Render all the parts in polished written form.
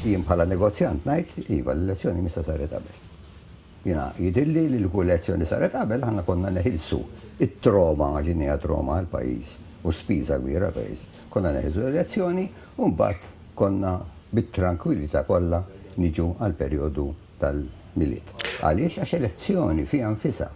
Jien bħala negozjant ngħid, iva, l-elezzjoni missha saret qabel. Jiena jidhirli li kieku elezzjoni saret qabel aħna konna neħilsu it-trauma, għax din hija trauma għall-pajjiż u spiża kbira għall-pajjiż. Konna neħilsu l-elezzjoni u mbagħad konna bit-trankwillità kollha niġu għall-perjodu tal-Milied. Għaliex? Għax elezzjoni fiha nfisha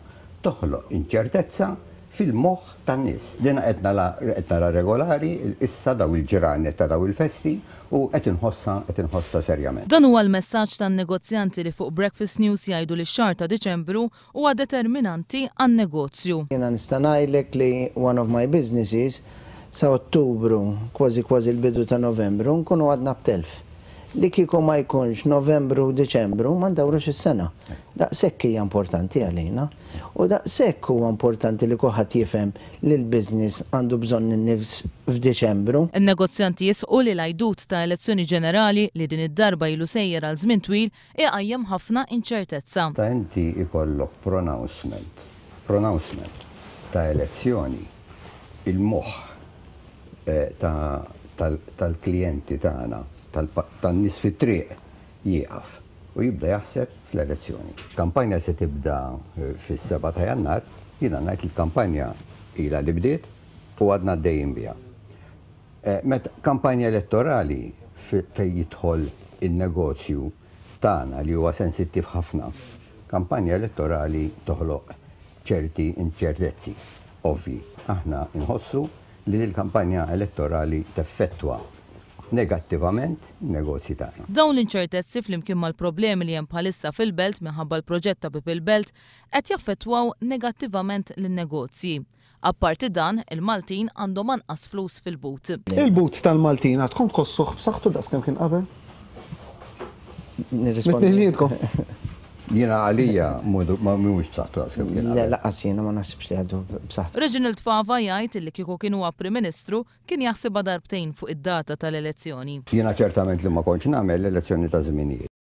toħloq inċertezza fil-moħħ tan-nies. Dina qed nara qed nara regolari issa daw il-ġranet ta' daw il-festi u qed inħossha qed inħossha serjament. Dan huwa l-messaġġ tan-negozjanti li fuq Breakfast News jgħidu li x-xahar ta' Diċembru huwa determinanti għan-negozju. Jiena nista' ngħidlek li one of my businesses sa Ottubru, kważi kważi l-bidu ta' Novembru, nkunu għadna b'telf. Li kieku ma jkunx Novembru u Diċembru ma ndawrux is-sena. Daqshekk hija importanti għalina. U daqshekk huwa importanti li kulħadd jifhem li l-business għandu bżonn in-nifs f'Diċembru. In-negozjanti jisħqu li l-għajdut ta' elezzjoni ġenerali, li din id-darba ilu sejjer għal żmien twil, iqajjem ħafna inċertezza. Meta inti jkollok pronouncement, pronouncement ta' elezzjoni, il-moħħ ta' tal-klijenti tagħna, tan-nies fit-triq jieqaf u jibda jaħseb fl-elezzjoni. Kampanja se tibda fis-7 ta' Jannar, jiena ngħid li l-kampanja ilha li bdiet u għadna għaddejjin biha. Meta kampanja elettorali fejn jidħol in-negozju tagħna li huwa sensittiv ħafna, kampanja elettorali toħloq ċerti inċertezzi ovvji. Aħna nħossu li l-kampanja elettorali teffettwa negattivament in-negozji tagħna. Dawn l-inċertezzi flimkien mal-problemi li hemm bħalissa fil-Belt minħabba l-proġett ta' Bieb il-Belt qed jaffettwaw negattivament lin-negozji. Apparti dan, il-Maltin għandhom anqas flus fil-but. Il-but tal-Maltin għadkom tħossuh b'saħħtu daqs kemm kien qabel? Nirrispondi. Mitniħlietkom. Jiena għalija mhuwiex b'saħħtu daqs kemm kien Le, qabel. lanqas jiena ma naħsibx li għadu b'saħħtu. Reginald Fava jgħid li kieku kien huwa Prim Ministru kien jaħsibha darbtejn fuq id-data tal-elezzjoni. Jiena ċertament li ma kontx nagħmel elezzjoni ta' żminijiet.